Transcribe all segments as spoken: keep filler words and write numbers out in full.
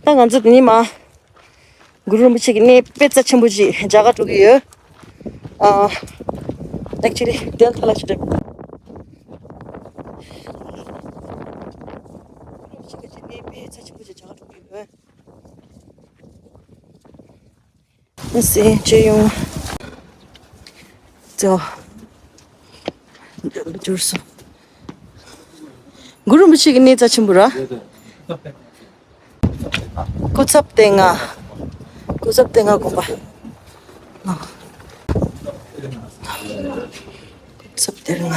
ད་ང་ཚོ་དེ་ནས་མར་གུ་རུ་རིན་པོ་ཆེ་གི་གནས་དཔེ་རྩ་ཆེན་པོ་ཅིག་མཇལ་ཁ་འགྲོ་གི་ཡོད། ཨ། ཨེག་ཅུ་ལི་དེ་ལ་ཐ་ལ་ཞིག་རེད། གུ་རུ་རིན་པོ་ཆེ་གི་གནས་དཔེ་རྩ་ཆེན་པོ་ཅིག་མཇལ་ཁ་འགྲོ་གི་ཡོད། སེ་ཅེ་ཡོང་། ཙོ། འགྱུར་སོང་། གུ་རུ་རིན་པོ་ཆེ་གི་གནས་རྩ་ཆེན་པོ་ར། སྐུ་ཚབ་སྡེ་ལྔ། སྐུ་ཚབ་སྡེ་ལྔ་དགོན་པ། སྐུ་ཚབ་སྡེ་ལྔ།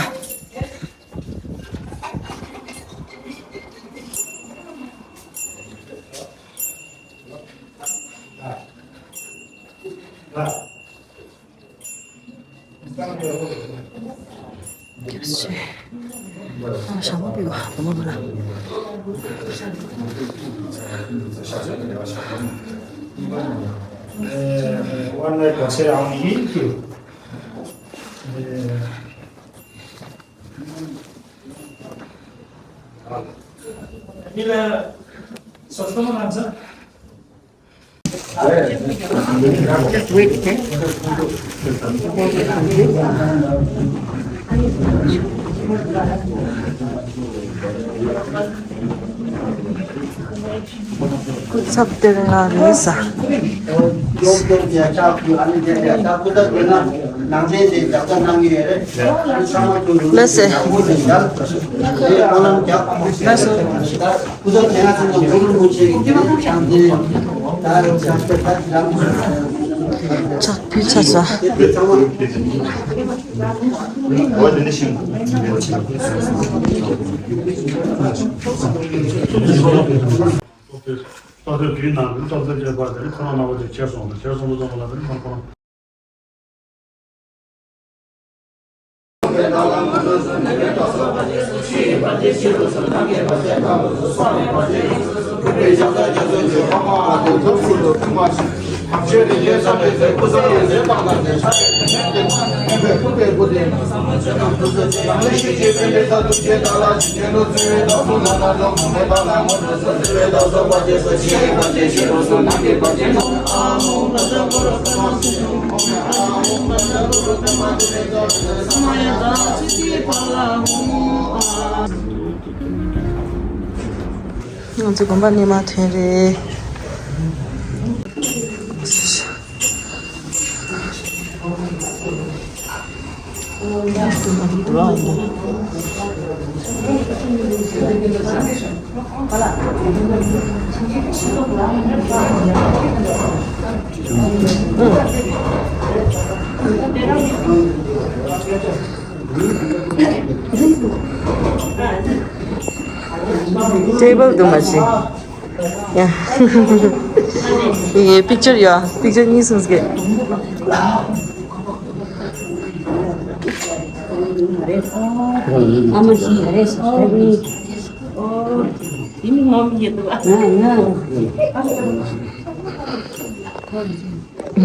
Just wait, okay? སྐུ་ཚབ་སྡེ་ལྔ་རེད་ས། ལགས་སེ། ཕྱག་ཕུལ་ཚར་སོང་། ད་ལྟ་དུས་ནང་དུ་སྟོབས་ཆེན་བརྒྱད་པ་དེ་ཁོ་རང་ནང་པ་དེ་ཁྱེར་སོང་། ཁྱེར་སོང་དུ་སོང་བ་ལ་དེ་ཁོ་ཁོ་རང་། ང་ཚོ་དགོན་པ་རྙིང་མ་ཐོན་རེད། ཊེ་བལ་དུ་མ་ཤི། ཡ། ཡེ་པིག་ཅར་ཡ། པིག་ཅར་གཉིས་གསུམ་ཟིག་ཨ་མ་ཤི་ཡ་རེད་ཤི། ཨོ། དེ་ནི་ངོ་མི་ཡེ་དུ་བ། ང་ང་།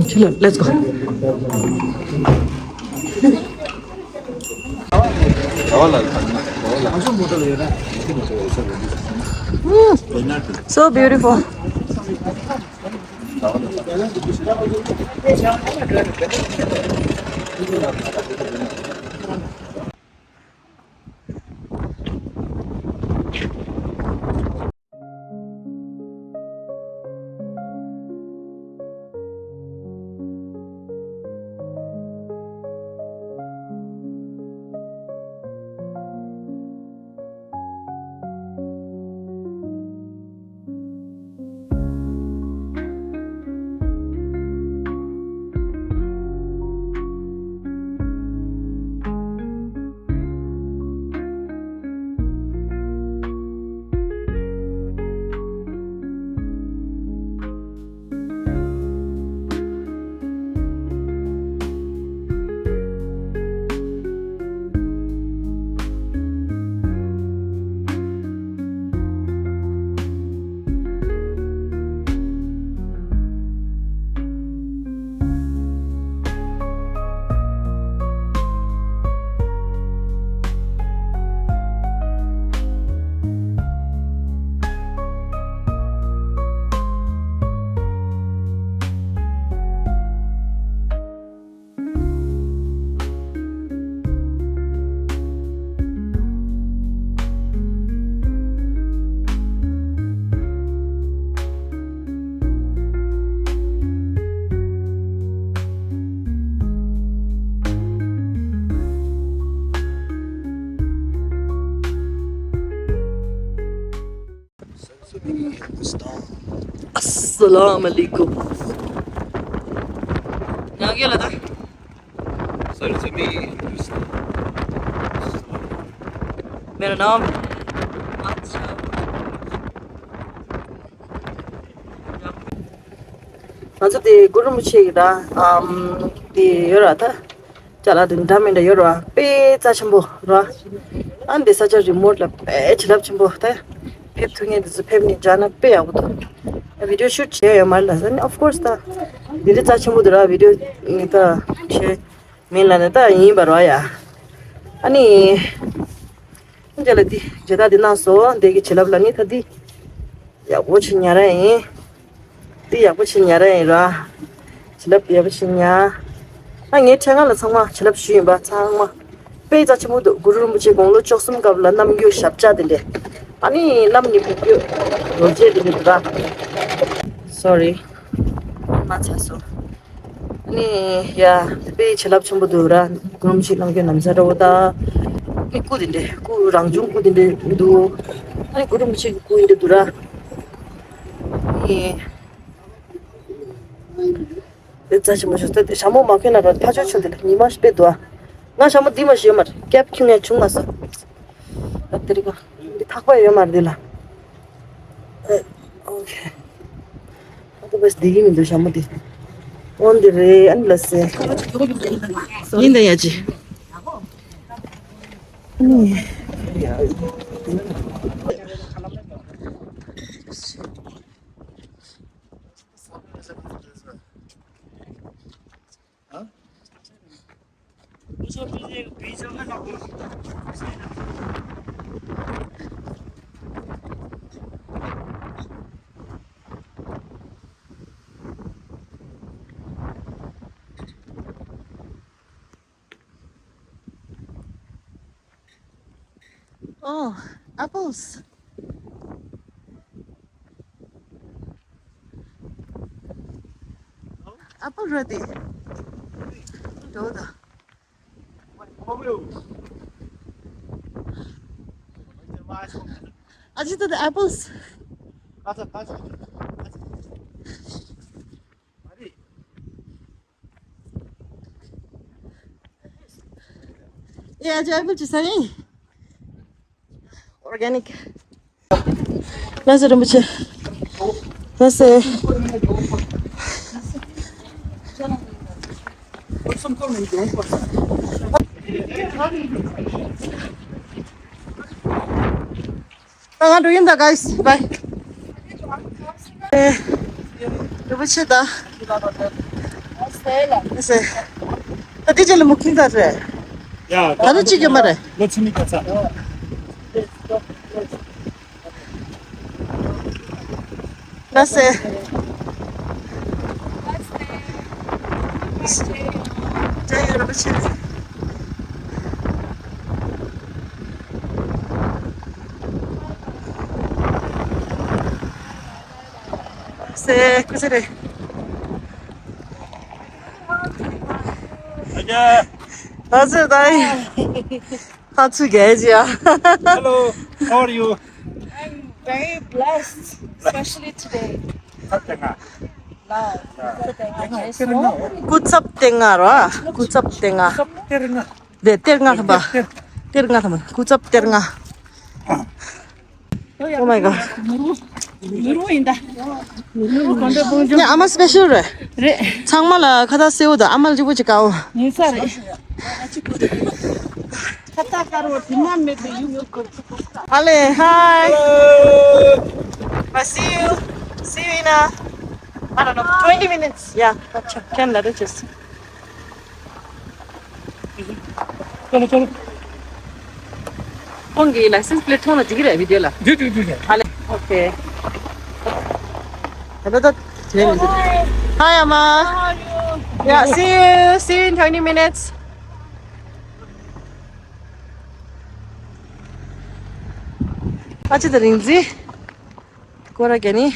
ཆུ་ལ། Let's go. So beautiful. अस्सलाम वालेकुम। यहाँ क्या लगा? सर, सभी। मेरा नाम। ང་ཚོ་དེ་གུ་རུ་རིན་པོ་ཆེ་གི་ར་ཨམ་དེ་ཡོད་ར་ད། ཅ་ལག་དེ་འདྲ་མི་འདྲ་ཡོད་ར་དཔེ་རྩ་ཆེན་པོ་ར། ཨ་འདི་ས་ཆ་རི་མོ་ཊི་ལ་དཔེ་བྱིན་རླབས་ཆེན་པོ་ད། ཕེབས་ཐུབ་མཁན་དེ་ཚོ་ཕེབས་ནས་མཇལ་ན་དཔེ་ཡག་པོ་འདུག་བི་ཌི་ཡོ་ཤུ་ཊི་བྱས་ཡོད་མ་རེད་ལ་ཟེར་ནས། ཨོཕ་ཀོར་སི་ད་འདི་འདྲ་རྩ་ཆེན་པོ་འདུག་ར། བི་ཌི་ཡོ་ངས་ད་བྱས་མིན་ལ་ནས་ད་ཡིན་པ་ར་ཡ། ཨ་ནི། ཁྱེད་ལ་འདི་མཇལ་དར་འདི་གནང་སོང་། འདི་གི་བྱིན་རླབས་ལ་ནི་ད་འདི་ཡག་པོ་ཆེ་ཉར་ཡ་ཡིན། འདི་ཡག་པོ་ཆེ་ཉར་ཡ་ཡིན་ར། བྱིན་རླབས་ཡག་པོ་ཆེ་ཉར། ད་ངའི་ཕྲེང་ང་ལ་ཚང་མ་བྱིན་རླབས་ཞུས་ཡིན་པ་ཚང་མ། དཔེ་རྩ་ཆེན་པོ་འདུག་གུ་རུ་རིན་པོ་ཆེ་དགུང་ལོ་བཅུ་གསུམ་སྐབས་ལ་རྣམ་འགྱུར་ཞབས་བཅགས་དེ་འདྲས། ཨ་ནི་བླམ་ནི་བུ་བརྒྱུད་རོལ་རྩེད་དེ་འདྲས་འདུག་ར། སོ་རི། མ་ཚ་སོང་། ནི་ཡ། དཔེ་བྱིན་རླབས་ཆེན་པོ་འདུག་ར། གུ་རུ་རིན་པོ་ཆེ་རྣམ་འགྱུར་ན་བཟའ་འདྲ་བོ་ད། ནི་སྐུ་དེ་འདྲས། སྐུ་རང་བྱུང་སྐུ་དེ་འདྲས་འདུག་ཨ་ནི་གུ་རུ་རིན་པོ་ཆེ་གི་སྐུ་ཡིན་འདྲ་འདུག་ར། ནི། དཔེ་རྩ་ཆེན་པོ་ཞིག་སྟེ། ཞྭ་མོ་མ་གྱོན་ན་ར་ཕ་ཆོས་ཆུང་དེ་ལ་ཉི་མ་ཞིག་དཔེ་འདུག་ཨ། ང་ཞྭ་མོ་འདི་མ་ཞིག་ཡོད་མ་རེད། ཀེབ་ཁྱུང་ཡ་བྱུང་མ་སོང་། ད་དེ་རིང་ང་འདི་ཐག་པ་ཡོད་མ་རེད་འདི་ལ། ཨོ་ཁེ། ཨ་ཏོ་བས་བསྡད་ཀྱི་མི་འདུག་ཞྭ་མོ་དེ། འོན་ཏེ་རེད། ཨ་ནི་ལ་སེ། ཡིན་ད་ཡ་ཅི། Oh, apples. Apple ready. Dodo. Ajit, the apples. Yeah, apple to say. Organic. ལགས་སོ་རིན་པོ་ཆེ། ལགས་སོ། ད་ང་འགྲོ་ཡིན་ད། Guys, bye. ཨེ། རིན་པོ་ཆེ་ད། ལགས་སོ། ད་དེ་རྗེས་ལ་མུ་ཁིན་ད་རེད། ཡ། ད་ད་ལོ་གཅིག་ཡོད་མ་རེད། ལོ་ཆུང་མི་ག་ཚ། ལགས་སེ། ལགས་སེ། ལགས་སེ། ལགས་སེ། ད་ཡིན། ཁ་ཚུགས་རྒྱལ་ཅི་ཡ། Hello, how are you? I'm very blessed, especially today. ཚབ་དེ་ང་། ལ། ཚབ་དེ་ང་བྱས་སོང་། སྐུ་ཚབ་དེ་ང་ར། སྐུ་ཚབ་དེ་ང་། ཚབ་དེ་ང་། དེ་གཏེར་ལྔ་ཐམ་པ། གཏེར་གཏེར་ལྔ་ཐམ་པ། སྐུ་ཚབ་གཏེར་ལྔ། Oh my god. ནི་ཨ་མ་སི་པེ་ཤལ་རེད། རེད། ཚང་མ་ལ་ཁ་བཏགས་སེར་པོ་དང་ཨ་མ་ལ་གཅིག་པོ་ཅིག་དགའ་བོ། ཡིན་ས་རེད། ཁ་བཏགས་དཀར་བོ་དེ་མ་མེད་པའི་ཡུལ་ཡོད་དགོས། ཨ་ལེ། Hi. Bye. See you. See you in a, I don't know, twenty minutes. Yeah. ཁྱོད་ལ་རེ་ཆེ། ཁོང་གི་ལའི་སེན་སི་པི་ལེ་ཊི་མཐོང་ན་འགྲིག་གི་རེད། བི་ཌི་ཡོ་ལ། འགྲིག་འགྲིག་འགྲིག་འགྲིག་ཨ་ལེ། ཨོ་ཁེ། ད་ད་ད། Hi, Amma. How are you? Yeah, see you. See you in twenty minutes. ཨ་ཅེ་ད་རིང་ཛི། ཀོ་ར་ག་ནི།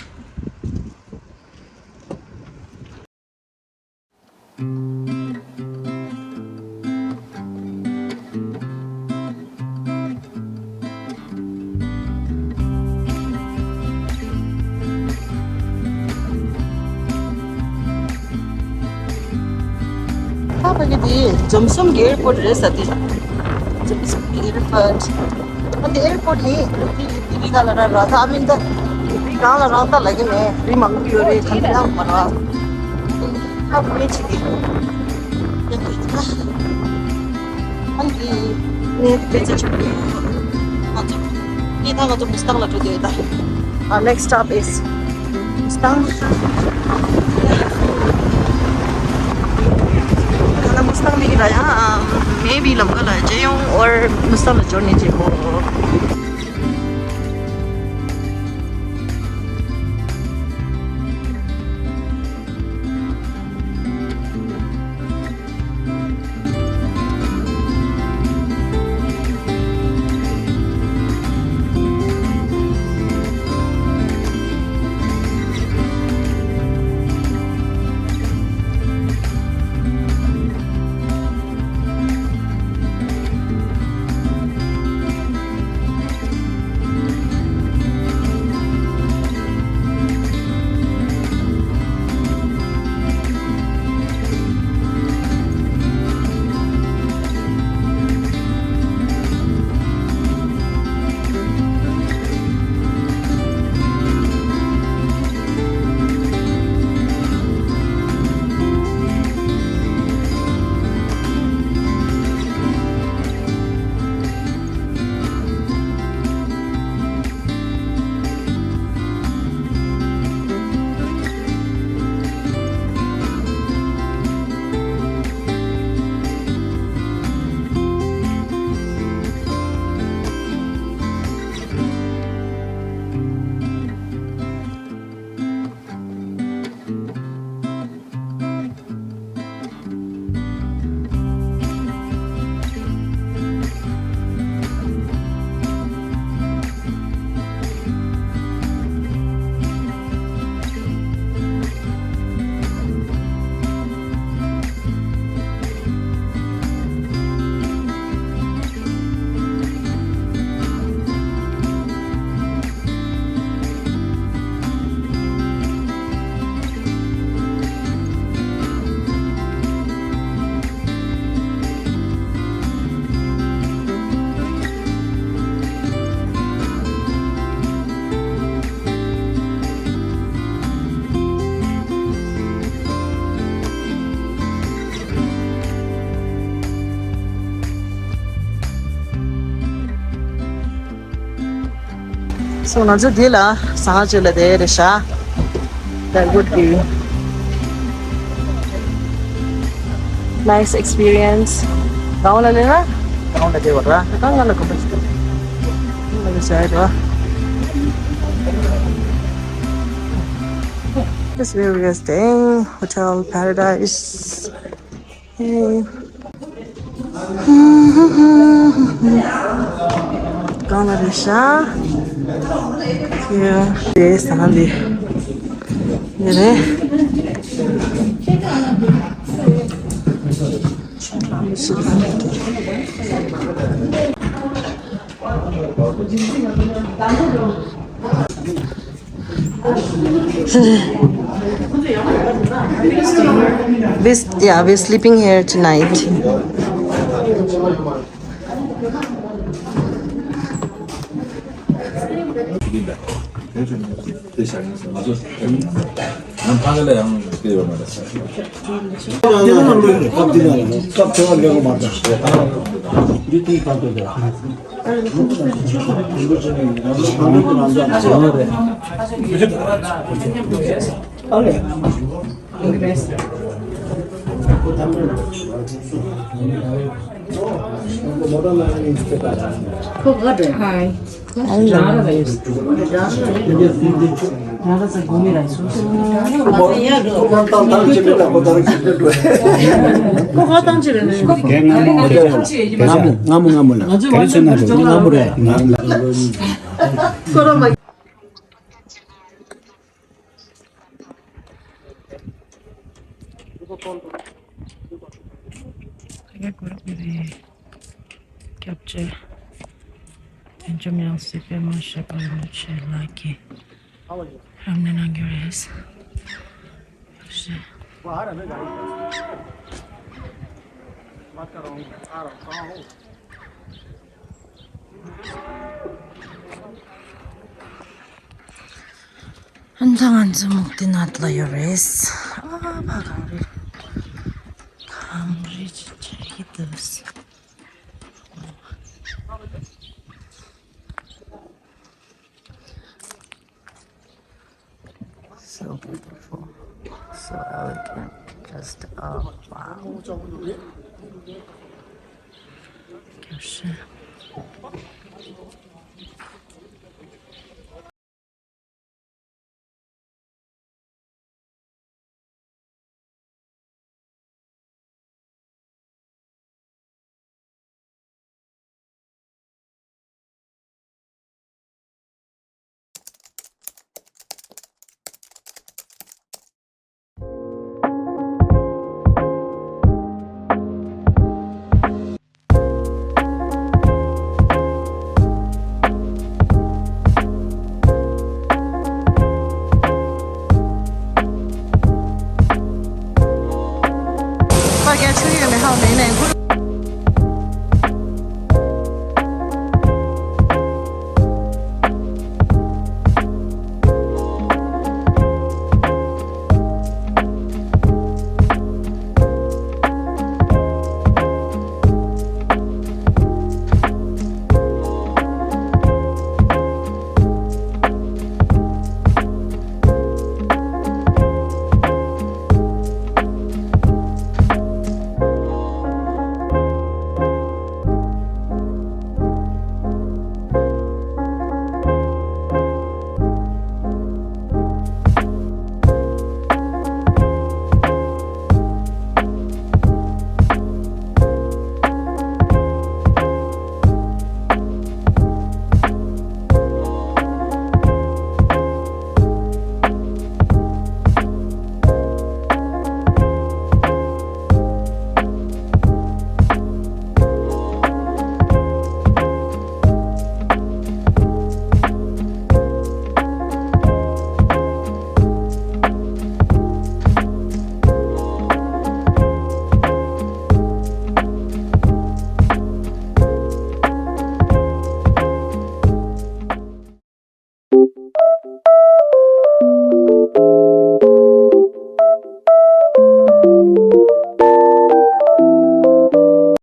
ནི་དེ་འཛོམས་གསུམ་གྱི་ཨེར་པོར་ཊི་རེད་ཟེར་ཏེ། འཛོམས་གསུམ་གྱི་ཨེར་པོར་ཊི། ཨ་ནི་ཨེར་པོར་ཊི་དེ་རི་ག་ལ་ར་ར་ད་མིན་ད། རི་གང་ལ་ར་ད་ལ་གི་མེད། རི་མང་པོ་ཡོད་རེད། གང་ཡང་མ་ར། ཨ་ཁུ་མེད་ཅིག་གི། ཨ་ནི་ངས་དེ་ཚོ་ཆུ་གི། ང་ཚོ་ངས་ད་ང་ཚོ་མུ་སི་ཏང་ལ་འགྲོ་འདོད་ད། Our next stop is Mustang. ད་ལྟ་མུ་སི་ཏང་མིག་ར་ཡང་མེ་བི་ལམ་ཀ་ལ་རྗེ་ཡོང་ཨོར་མུ་སི་ཏང་ལ་འབྱོར་ནས་རྗེ་གོ། So ང་ཚོ་འདི་ལ་ཟ་ཁང་ཅིག་ལ་བསྡད་རེད་ཤག That would be nice experience. གང་ལ་ལེ་ན། གང་ལ་བསྡད་པ་ར། གང་ལ་གོམ་པ་ཞིག་ང་ལ་ཟ་ཡ་ར། This is where we are staying, Hotel Paradise. Hey. གང་ལ་རེད་ཤག Yeah. དེ་ཟ་ཁང་འདི། འདི་རེད། This, yeah, we're sleeping here tonight. ཁ་ཡ་གུ་རུ་གུ་རེ། སྐྱབས་རྗེ་དོན་གྲུབ་ཡང་སྲིད་པད་མ་བཞད་པ་རིན་པོ་ཆེ་ལགས་ཀྱིས་རབ་གནས་གནང་རྒྱུ་རེད། ཡག་ཤོས། ཨ་ནི་ད་ང་ཚོ་མུག་ཏི་ནཱཐ་ལ་ཡོད་རེད། ཨ་ཕ་གངས་རི། གངས་རི་ཅིག་ཆགས་ཀྱི་འདུག So beautiful, so elegant, just, oh, wow. Gosh.